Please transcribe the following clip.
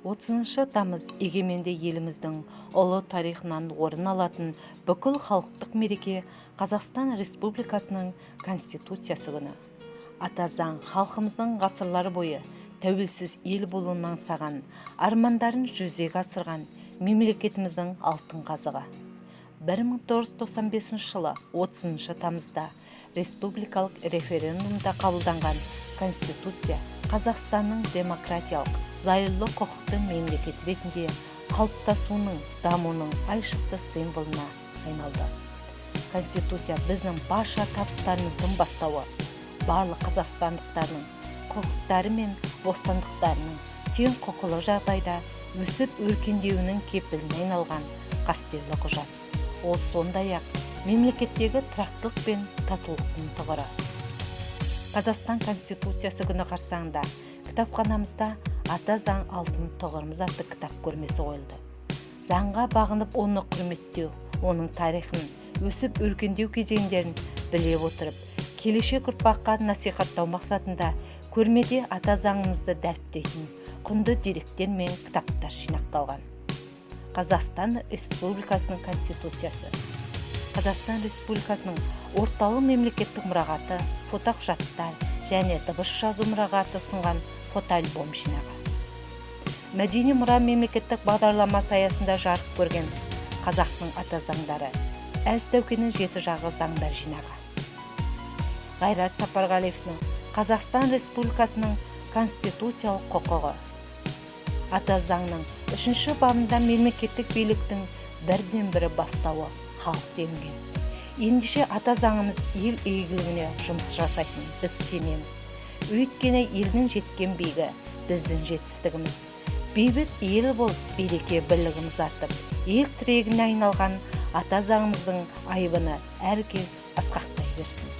30 тамыз егеменді еліміздің ұлы тарихынан орын алатын бүкіл халықтық мереке Қазақстан Республикасының Конституциясы күні. Ата заң халқымыздың ғасырлар бойы тәуелсіз ел болуын аңсаған, армандарын жүзеге асырған мемлекетіміздің алтын қазығы. 1995 жылы 30 тамызда республикалық референдумда қабылданған Конституция Қазақстанның демократиялық, зайырлы құқықты мемлекет ретінде қалыптасуының, дамуының айшықты символына айналды. Конституция біздің барша табыстарымыздың бастауы, барлық қазақстандықтардың құқықтары мен бостандықтарының тең құқылы жағдайда өсіп өркендеуінің кепіліне айналған қастерлі құжат. Ол сондай-ақ мемлекеттегі тұрақтылық пен татулықтың тұғыры. Қазақстан Конституциясы күні қарсаңында кітапханамызда «Ата заң алтын тұғырымыз» атты кітап көрмесі қойылды. Заңға бағынып, оны құрметтеу, оның тарихын, өсіп өркендеу кезеңдерін біле отырып, келешек ұрпаққа насихаттау мақсатында көрмеде ата заңымызды дәріптейтін құнды деректер мен кітаптар жинақталған. Қазақстан Республикасының Конституциясы. Қазақстан Республикасының орталық мемлекеттік мұрағаты фотоқұжаттар және дыбыс жазу мұрағаты ұсынған фотоальбом жинағы. Мәдени мұра мемлекеттік бағдарламасы аясында жарық көрген «Қазақтың ата заңдары. Әз Тәукенің жеті жағы» заңдар жинағы. Ғайрат Сапарғалиевтің «Қазақстан Республикасының конституциялық құқығы». Ата заңның үшінші бабында мемлекеттік биліктің бірден бірі бастауы халық делінген. Ендеше, ата заңымыз ел игілігіне жұмыс жасайтын біз сенеміз. Өйткені елдің жеткен биігі – біздің жетістігіміз. Бейбіт ел болып, береке бірлігіміз артып, ел тірегіне айналған ата заңымыздың айбыны әркез асқақтай берсін.